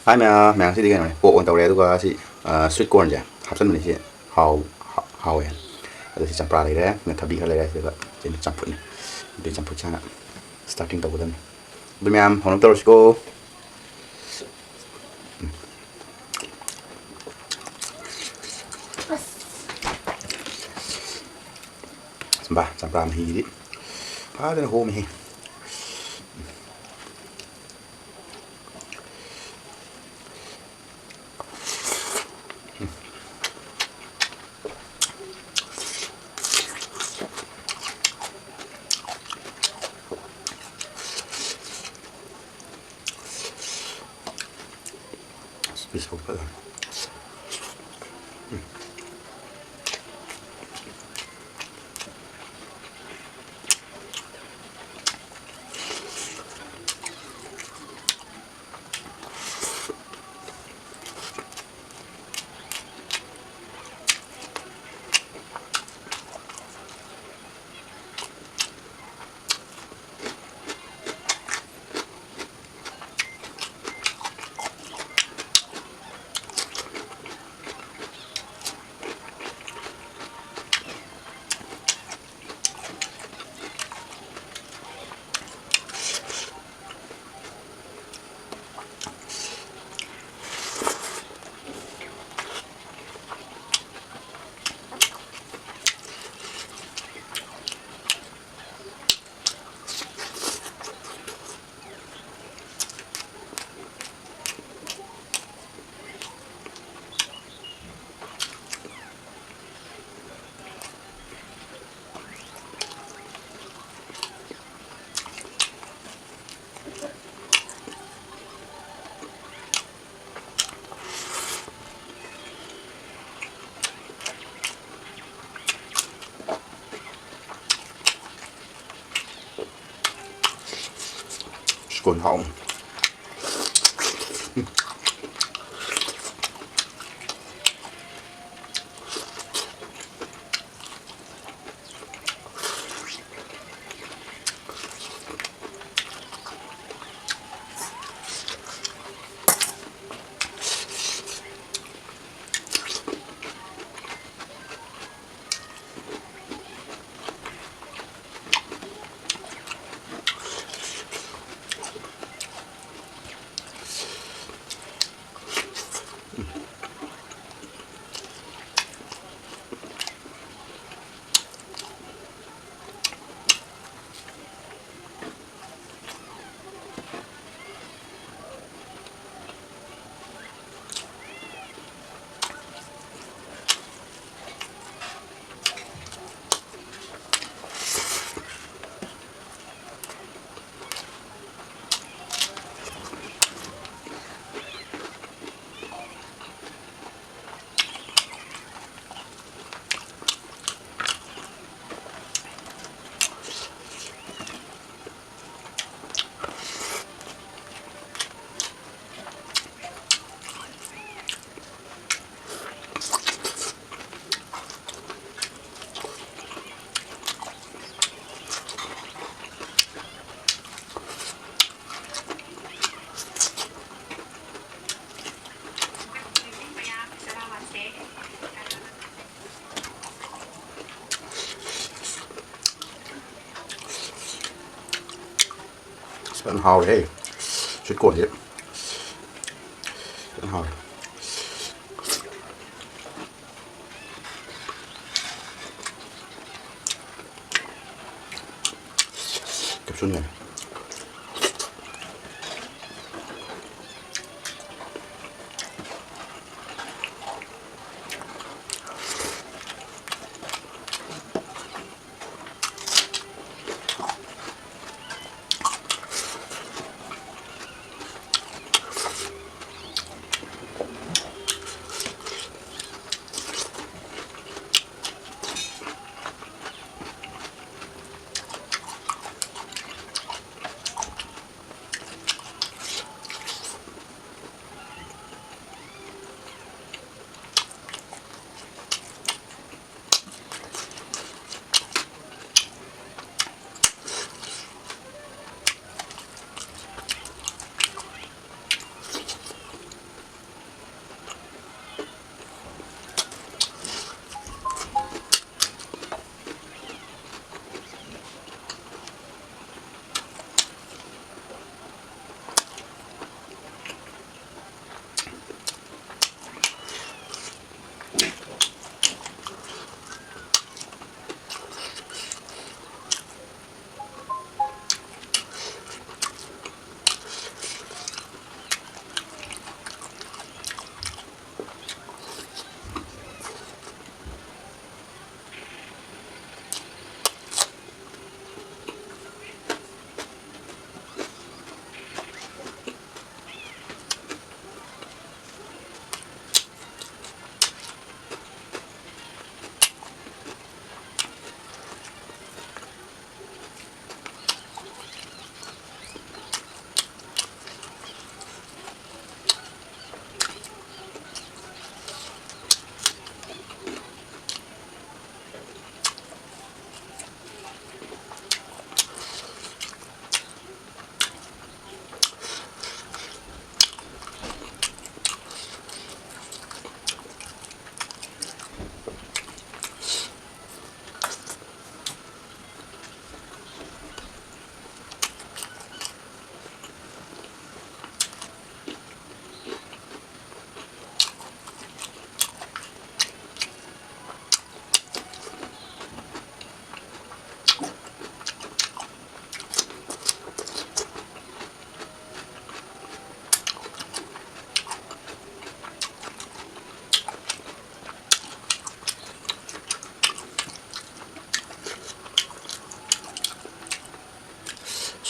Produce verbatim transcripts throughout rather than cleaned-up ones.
ꯍꯥꯏ ꯃꯌꯥꯝ, ꯃꯌꯥꯝ ꯁꯤꯗꯤ ꯀꯩꯅꯣꯅꯦ, ꯄꯣꯛ ꯑꯣꯏꯅ ꯇꯧꯔꯦ, ꯑꯗꯨꯒ ꯁꯤ, ꯑ, sweet corn ꯁꯦ ꯍꯥꯞꯆꯟꯕꯅꯦ, ꯁꯤ ꯍꯥꯎ-, ꯍꯥ-, ꯍꯥꯎꯋꯦ꯫ ꯑꯗꯣ ꯁꯤ ꯆꯝꯄ꯭ꯔꯥ ꯂꯩꯔꯦ, ꯊꯕꯤ ꯈꯔ ꯂꯩꯔꯦ, ꯑꯗꯨꯒ ꯁꯤꯅ ꯆꯝꯐꯨꯠꯅꯤ꯫ ꯑꯗꯨꯗꯤ ꯆꯝꯐꯨꯠꯁꯦ ꯍꯥꯟꯅ starting ꯇꯧꯒꯗꯕꯅꯤ꯫ ꯑꯗꯨ ꯃꯌꯥꯝ ꯍꯧꯅꯕ ꯇꯧꯔꯁꯤꯀꯣ꯫ ꯕꯥ, ꯆꯝꯄ꯭ꯔꯥ ꯃꯍꯤꯁꯤꯗꯤ ꯐꯖꯅ ꯍꯣꯝꯃꯤꯍꯦ꯫ Piece ꯐꯖꯅ꯫ Sweet corn ꯍꯥꯎ꯫ ꯌꯥꯝ ꯍꯥꯎꯔꯦꯍꯦ꯫ Sweet cornꯁꯦ ꯌꯥꯝ ꯍꯥꯎꯔꯦ꯫ Capsuleꯅꯦ꯫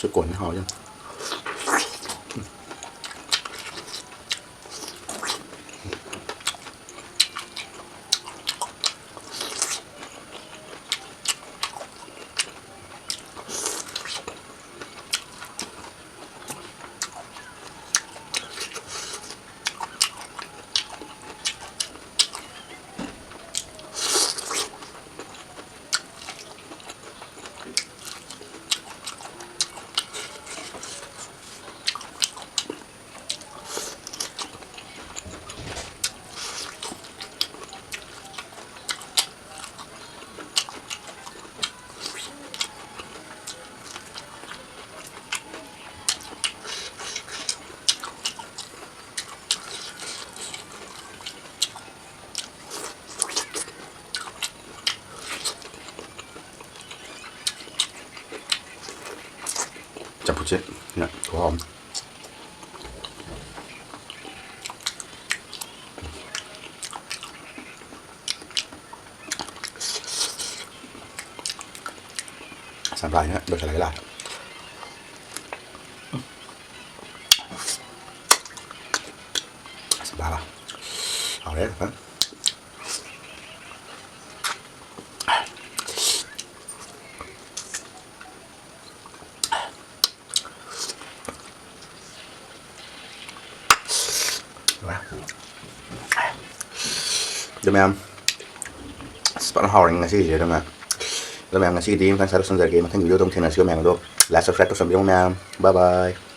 ꯆꯨꯀꯣꯟꯅꯤ ꯍꯥꯎꯋꯤ ꯌꯥꯝ꯫ ꯆꯝꯐꯨꯠꯁꯦ ꯌꯥꯝ ꯈꯨꯍꯥꯎ ꯑꯃ꯫ ꯆꯝꯄ꯭ꯔꯥꯁꯤꯅ ꯂꯣꯏꯁꯤꯜꯂꯒꯦ ꯂꯥꯛꯑꯦ꯫ ꯆꯝꯄ꯭ꯔꯥ ꯍꯥꯎꯔꯦ ꯐꯖꯅ꯫ ꯑꯗꯨ ꯃꯌꯥꯝ, ꯑꯁ, ꯐꯖꯅ ꯍꯥꯎꯔꯅꯤ ꯉꯁꯤꯒꯤꯁꯦ꯫ ꯑꯗꯨꯅ, ꯑꯗꯨ ꯃꯌꯥꯝ, ꯉꯁꯤꯒꯤꯗꯤ ꯃꯇꯥꯡ ꯁ꯭ꯋꯥꯏꯗ ꯂꯣꯏꯁꯤꯟꯖꯔꯒꯦ꯫ ꯃꯊꯪ video ꯗ ꯑꯃꯨꯛ ꯊꯦꯡꯅꯔꯁꯤꯀꯣ ꯃꯌꯥꯝ꯫ ꯑꯗꯣ like, subscribe ꯇꯧꯁꯟꯕꯤꯔꯝꯃꯣ ꯃꯌꯥꯝ꯫ Bye bye꯫